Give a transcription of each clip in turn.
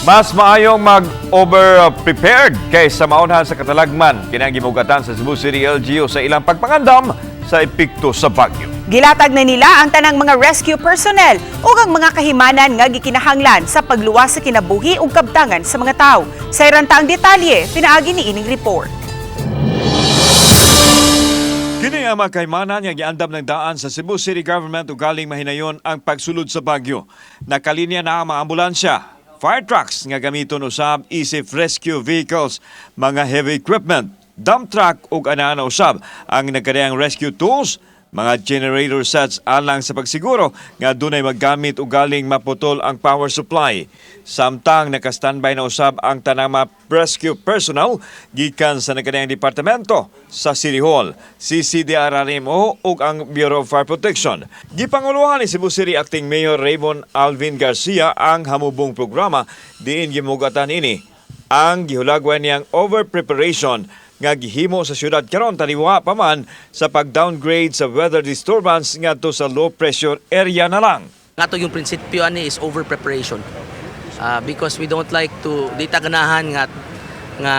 Mas maayong mag-over-prepared kaysa maunhan sa katalagman. Kini ang gimugatan sa Cebu City LGU sa ilang pagpangandam sa epekto sa bagyo. Gilatag na nila ang tanang mga rescue personnel ug ang mga kahimanan nga gikinahanglan sa pagluwas sa kinabuhi ug kabtangan sa mga tawo. Sayran ta ang detalye, pinaagi ni ining report. Kini ang mga kahimanan nga giandam ng daan sa Cebu City Government ug galing mahinayon ang pagsulod sa bagyo. Nakalinya na ang mga ambulansya, fire trucks nga gamiton usab isip rescue vehicles, mga heavy equipment, dump truck ug ana-ana usab ang nagkadayang rescue tools, mga generator sets alang sa pagsiguro nga dunay maggamit og galing maputol ang power supply. Samtang naka-standby na usab ang tanang mga rescue personnel gikan sa nagkadayang departamento sa City Hall, CCDRRMO ug ang Bureau of Fire Protection. Gipanguluhan ni Cebu City Acting Mayor Raymond Alvin Garcia ang hamubong programa diin gimugatan ini ang gihulagway niyang over-preparation nga gihimo sa syudad karon taliwa pa man sa pag-downgrade sa weather disturbance ngadto sa low pressure area na lang. Ato yung prinsipyo ani is over preparation. Because we don't like to di ta ganahan nga nga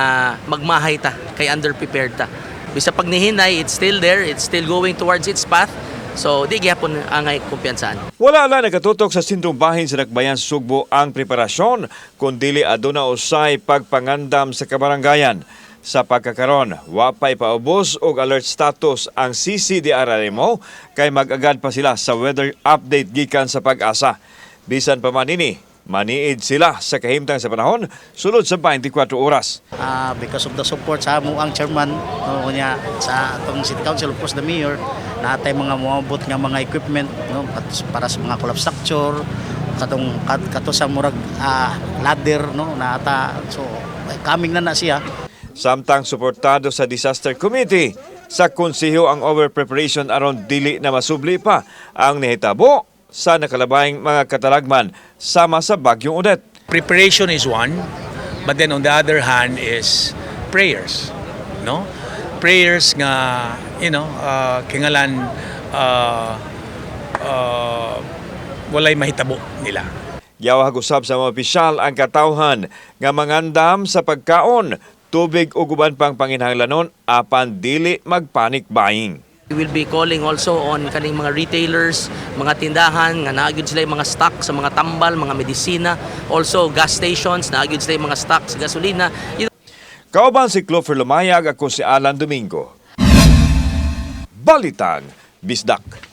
magmahay ta kay underprepared ta. Bisa pag nihinay, it's still there, it's still going towards its path. So di gihapon angay kumpiyansaan. Wala lang nakatutok sa sentrong bahin sa Dakbayan Sugbo ang preparasyon, kundili aduna usay pagpangandam sa kabaranggayan. Sa pagkakaron, wa pa'y paubos og alert status ang CCDRRMO kay mag-agad pa sila sa weather update gikan sa PAGASA. Bisan pa man ini, maniid sila sa kahimtang sa panahon sulod sa 24 oras. Because of the support sa amo ang chairman, no, unya sa atong city council, of course the mayor, naa tay mga moabot nga mga equipment, no, para sa mga collapse structure, katong kato sa murag ladder, no, naata, so coming na na siya. Samtang suportado sa disaster committee sa konseho ang over-preparation aron dili na masubli pa ang nahitabo sa nakalabayng mga katalagman sama sa Bagyong Odette. Preparation is one, but then on the other hand is prayers, no? Prayers nga, kingalan walay mahitabo nila. Giyawag usab sa mga opisyal ang katawhan nga mangandam sa pagkaon, tubig ug uban pang panginahanglanon apan dili mag-panic buying. We will be calling also on kaning mga retailers, mga tindahan nga naa gyud sila yung mga stock sa mga tambal, mga medisina, also gas stations, naa gyud sila yung mga stock sa gasolina. Kauban si Clover Lumayag, ako si Alan Domingo. Balitang Bisdak.